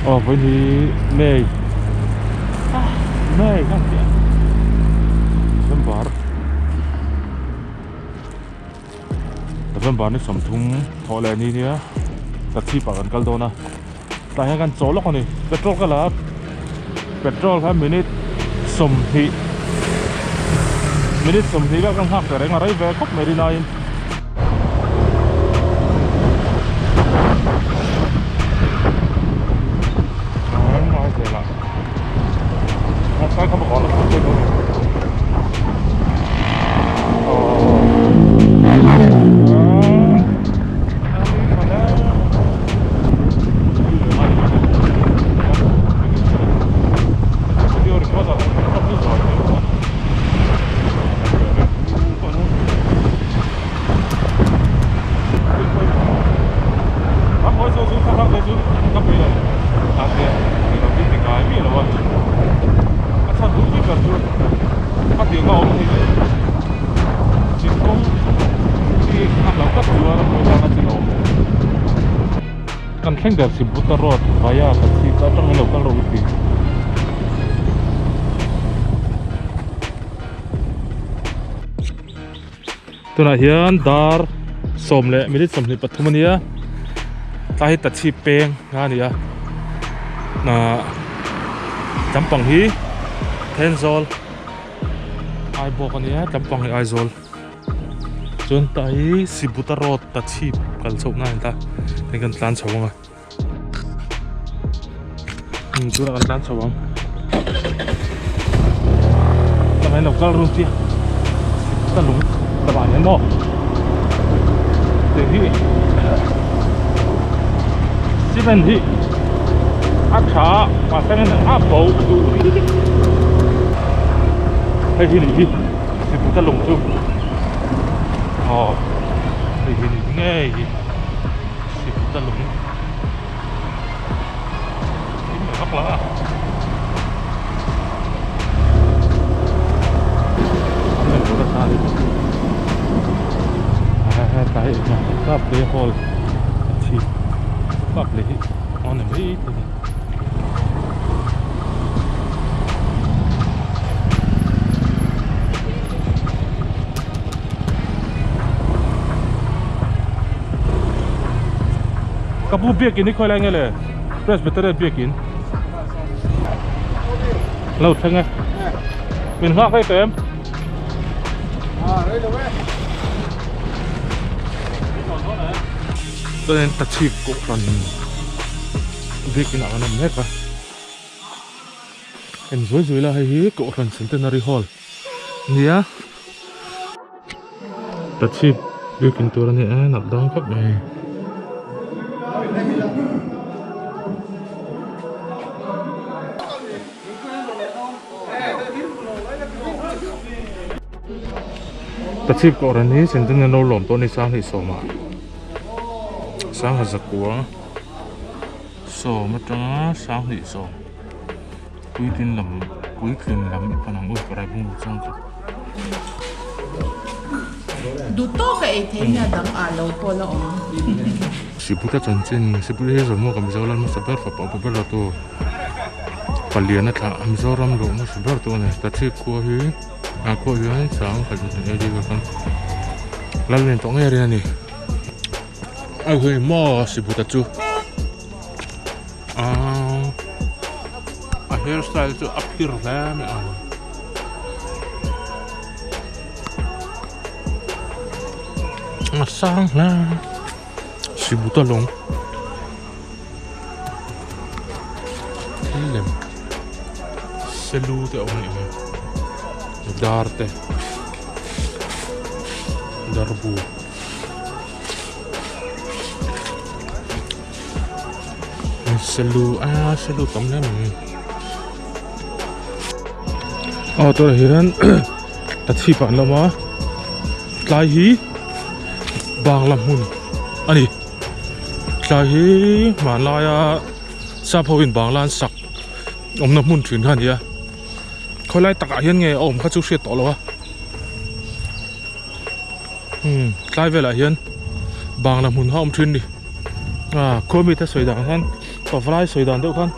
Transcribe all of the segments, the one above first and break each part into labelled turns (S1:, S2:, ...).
S1: Aw vawiin hi May May kan tih a November November ni 30 thawh leh ni nia taxi pah kan kal dawn a tlai hian kan chaw lawk a ni petrol ka la a petrol kha minute 20 minute 20 vel kan nghak ta reng a rei ve khawp mai rinaiin. Kan thleng der si Buta road vaya ka chhip atangin lo kal rawh u tih. Tunah hian dar sawm leh minute 23 a nia tlai hi tachhip peng a ni a ahh lampang hi Thenzawl Aibawk a nia lampang hi Aizawl chuan tah hi Sibuta road tachhip kal chhoh na a ni ta hei kan tlan chho ang a. Tunah kan tlan chho ang tah hian lo kal run chi ka lung lamah hian maw tih hi cement hi a tha mahse a bo duh hei hi nih hi siputa lung chu aw hei hi nih ngei hi. Siputa lung thim leh vak lo a an lo tur ata ni hetlai kap leh hall a thi kap leh hi a ni mai thei a ni. Ka pu biakin hi khawi lai nge le Presbyterian biakin lo thleng e min nghak rei tawh em chuanin tachhip kohhran biakin ah kan awm mek a en zui zui la hei hi kohhran centenary hall nia. Tachhip biakin tur a ni a nalh dawn khawp mai. Tachhip kohhran hi Centenary lo lawm tawh a ni sanghnih sawmah sangha zakua sawm atanga sanghnih sawm. Puitlin lam puitlin lam i pan ang u parai bung chang khat.
S2: Duh tawk a ei thei nia dang ah lo pawh la awm.
S1: Siputa chanchin Siputa hi zawmawk a Mizoram hmasa ber fapa upa ber tu palian a thlah Mizoram luh hmasa ber tu a ni Tachhip khua hi ah khua hian sang khat leh eng eng kan lal nen tawh ngei a rin a ni a hui maw Siputa chu. Aaa a hairstyle chu a phir hle mai ang a sang hle sibuta lawng thil lem selu te a awm a nih hmel dar te darbu. Selu a selu tam hle mai aw tunah hian a chhip ah an la awm a tlai hi bangla hmun a ni tlai hi hmanlaia sap ho in bangla an sak awmna hmun thin kha a ni a khawilai takah hian nge a awm kha chu hriat tawh lo a. Umm tlai velah hian bangla hmun kha a awm thin a ni ah khaw mite sawi dan hian Pavalai sawi dan deuh khan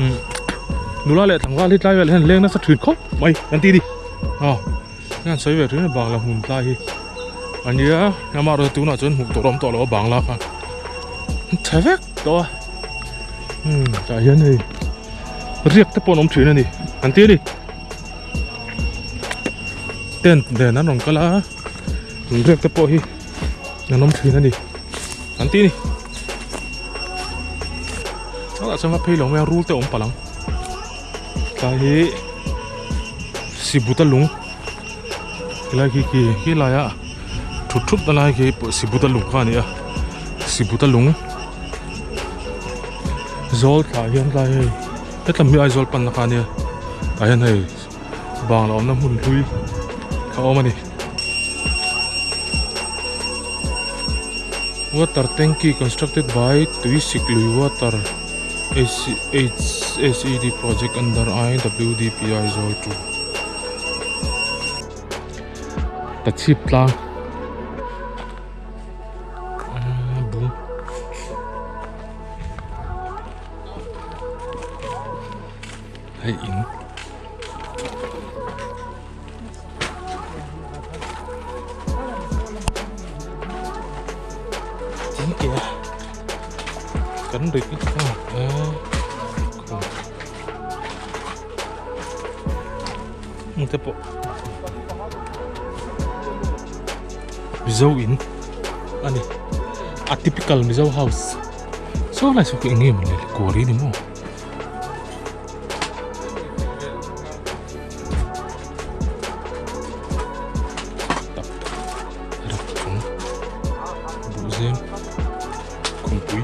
S1: umm nula leh tlangval hi tlai velah hian leng nasa thin khawp mai an ti a ni aw hian sawi ve thin a bangla hmun tlai hi a nia amaherawhchu tunah chuan hmuh tur a awm tawh lo a bangla kha an chhe vek tawh a umm tah hian hei riak te pawh an awm thin a ni an ti a ni tent nen an rawn kal a riak te pawh hi an awm thin a ni an ti a ni chutah chuan va phei lo mai a rul te a awm palh ang tlai hi sibuta lung helai khi khi khi laia thut thut na lai khi sibuta lung kha a ni a sibuta lung zawl thlah hian tlai hei hetlam hi Aizawl panna kha a nia tah hian hei bangla awmna hmun hlui a awm a ni. Water tanky constructed by Tuisiklui water HSED project under IWDP Aizawl 2 Ta chhip tlang bung hei in. Chính kìa Cắn được ít không à, Không te pawh Mizo in a ni a typical Mizo house saw lai saw khi eng nge mawni le kuari ni maw. Tak rak chung buhzem khumpui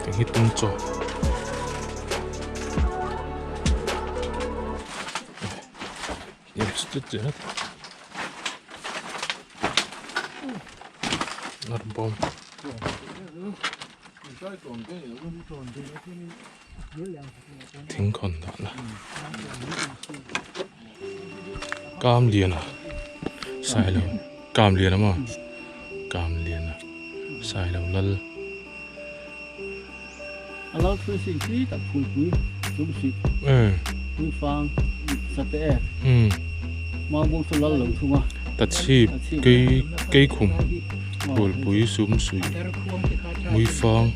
S1: eng hi tung chaw Arbawm. Thingkhawn dahna Kamliana Sailo Kamliana maw Kamliana Sailo Lal.
S3: A lal thui sing khi tak phulpui chung sih Puifang sate ek Maubawm chu lal lo thung a.
S1: Tachhip kei keikhum phulpui sum suih Muifang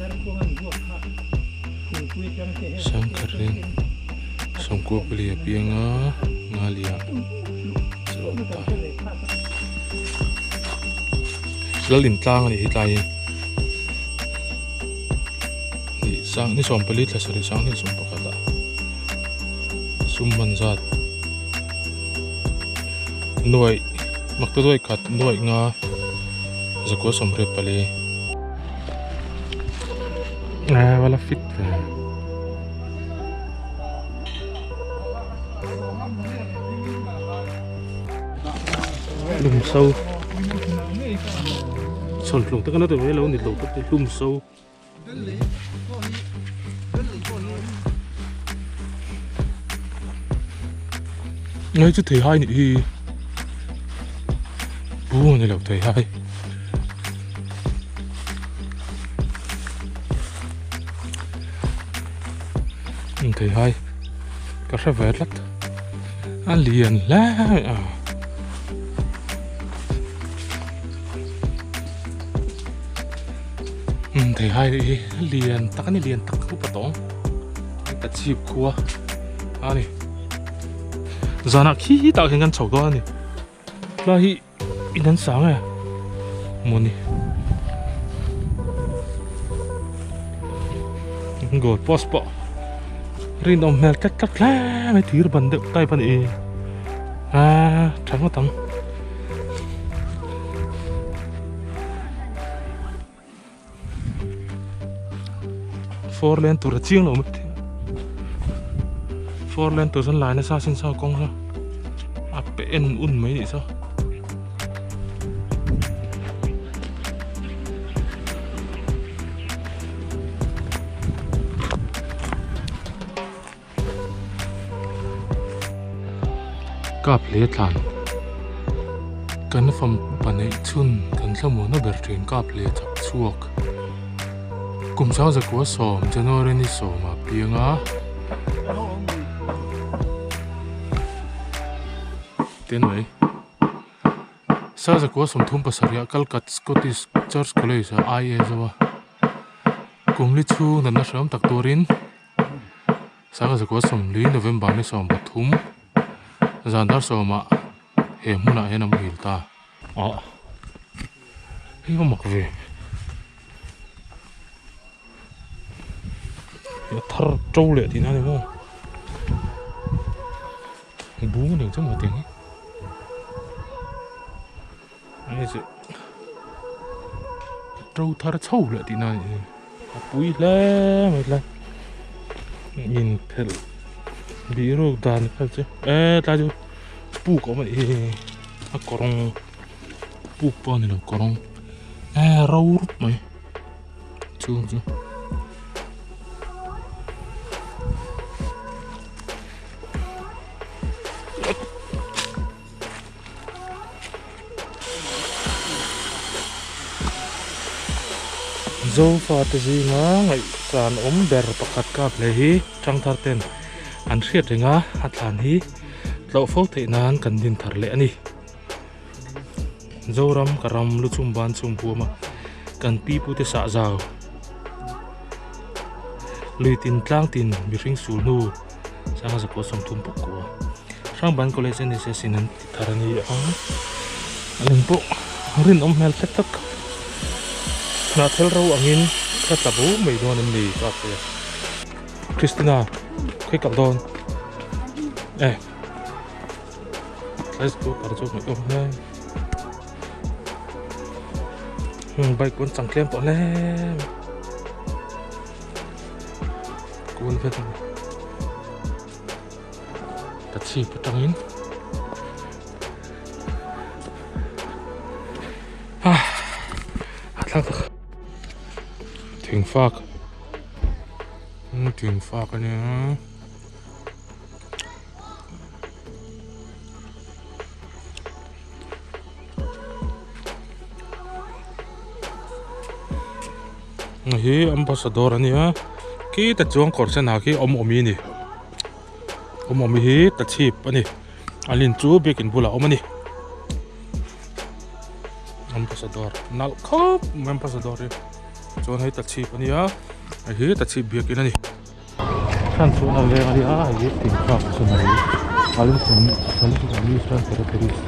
S1: Sangkharin Sawmkua pali a piang a Ngalia chu ta Lal intlang a nih hi tlai hi. Ni sang ni 14 thla sarih sang ni 11 ah sum hman zat nuaih makta duai khat nuaih nga zakua 84 eh wala fit ve. Hlum so chhawn tlawng tak a na deuh mai lo ni lo tak te hlum so. Ngai chu thei hai nih hi bu a ni lo thei hai. Thei hai ka hre ve tlat a lian hle mai a. Umm thei hai hi lian tak a ni lian tak upa tawng ka chhip khua a ni zanah khi tah khian kan chho dawn a ni tlai hi in an sang e mawni goal post pawh rinawm hmel tlat tlat hle mai thir ban deuh type a ni a tha ngawt ang. Four lane tur a chiang lo mai thei four lane tur chuan lai nasa sin saw kawng saw a pe en un mai nih saw. Kap hle tlan kan fam paneih chhun kan thlamuan a ber thin kap hle chak chhuak. Kum 1910 January ni sawma piang a. Te mai. 1937 ah Calcutta Scottish Church College ah IA zo a. Kum li chhung natna hram tak turin 1940 November ni 13 zan dar sawmah he hmunah hian a muhil ta. Ah hei va mak ve a thar to leh tihna a ni maw bung a ni ang chu maw tiang hi hei chu to thar chho leh tihna a ni a pui hle mai tlai inphelh bih ruk dan kha chu e tlai chu puk a awm a nih hi. A kawrawng puk pawh a ni lo kawrawng eh ro rup mai chhung chu. Zofate zinga ngaihsan awm ber pakhat kap leh hi thangthar ten an hriat reng a a thlan hi. Tlauh fo theih nan kan din thar leh a ni. Zoram ka ram lu chhum ban chhum huam a kan pi pu te sah zau lui tin tlang tin mihring sul hnu sanga zakua sawmthum pakua Hrangban College NSS in an ti thar a ni ang a lem pawh rinawm hmel hlek tak hnahthel ro angin ka tla bo mai dawn em ni ka ti a. Christina khi kal dawn e let's go par chu mai awm hle bike pawn chang tlem tawh hle kun vet ani ta chhip atangin ah a thlak thingfak. Thing fak a nia. Hi ambassador a nia khi ta chuang kawr sen ha khi awm awmi a ni awm awmi hi ta chhip a ni a lin chu biakin bulah a awm a ni ambassador nalh khawp mai ambassador hi. Chuan hei tachhip a nia hei hi tachhip biakin a ni. Thlan chhuahna veng a nia hei hi thingfak missionary Salungkhum Mission Territories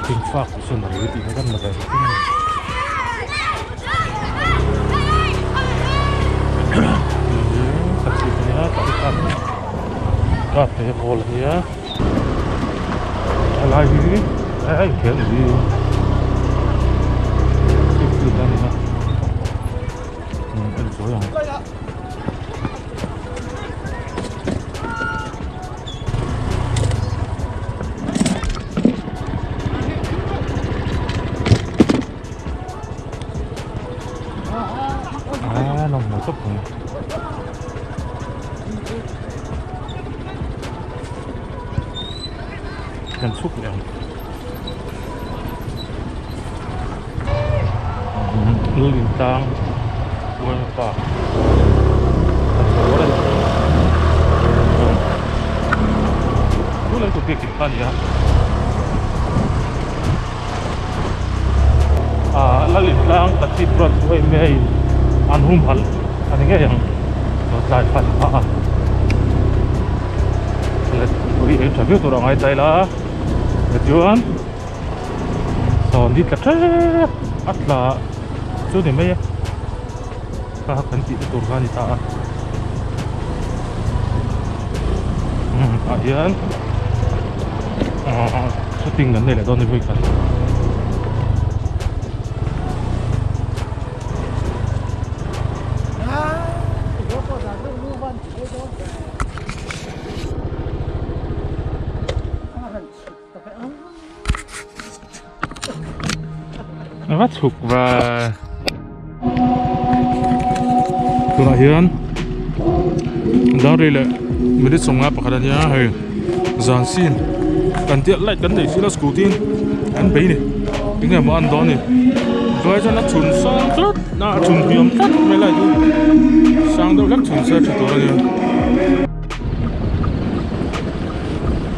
S1: thingfak missionary tih kha kan la ve thung a ni. Hei hi tachhip a nia tah hi khan kap te hi hall a nia helai hi a inkhel ni field a ni a en sawi ang. A nawm hmel khawp mai. Kan chhuk leh ang. Lulin tlang Uaima park kan dawr a ni. Chu lai chu biakin kha a ni a. Ah Lalin tlang Tachhip road chu hei mai an humhalh a ni ngei ang tlai phan phah a ui eng tha viau tur a ngai ta ila tichuan sawn hi tla tep a tla chu ni mai a kha kan tih te tur kha a ni ta a tah hian ah shooting kan nei leh dawn a ni vawikhat. A chhuk va tunah hian dar leh minute sawmnga pakhat a nia hei zan sin kan tiat light kan nei si lo scooty in an bei ni enge maw an dawn ni. Chuai chuan a chhun sang tlat a a chhun hniam tlat mai lai chu sang deuh hlek chhun se tha tur a nia.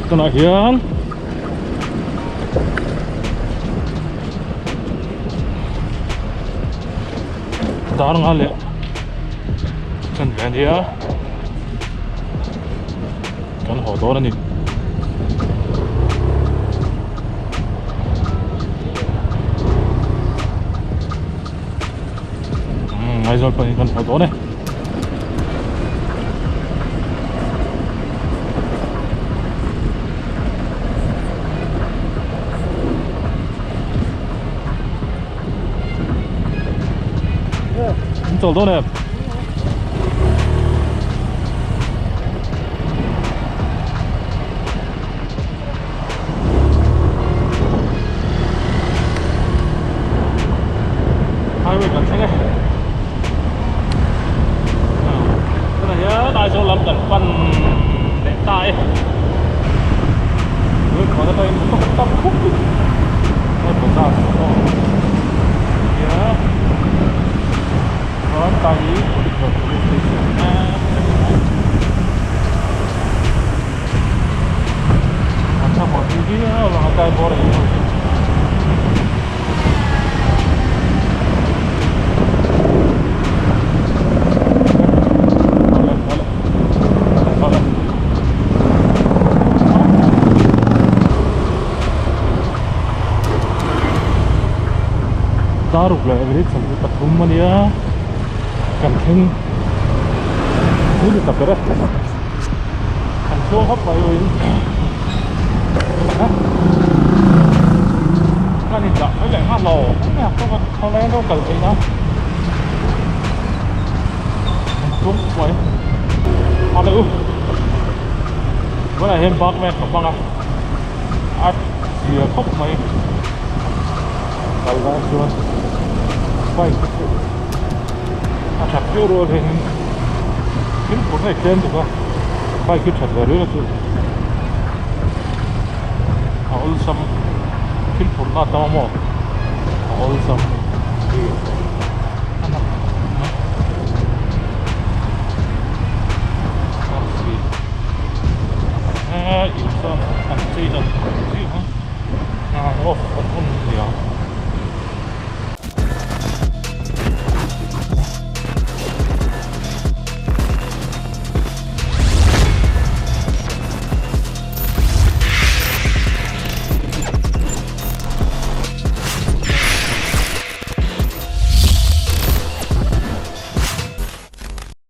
S1: Tunah hian dar nga leh chan ve a nia kan haw dawn a ni. Aizawl pawhin kan haw dawn e. In chawl dawn em? Highway kan thleng e. Tunah hian Aizawl lam kan pan leh ta e. Tui khawn atangin motor tam khup khup a bazar pawh nia chuan tlai hi Kulikawn police station a tha hmuh tui viau ang a tlai bawr a in ho hi. Daruk leh minute 23 a nia kan thleng pui ni ta ber e kan chuang hawp mai awin kan in dah mai leh nghal lo enge a kawng a khawlai lo kal theih na kan chuang khawp mai a leh u tunah hian bakman ka hmang a a zia khawp mai kal dan chuan bike te chu a that viau rual hian thil phurh na i tlem bawk a bike hi that ve riau na chu a awlsam thil phurh na a tam a maw a awlsam.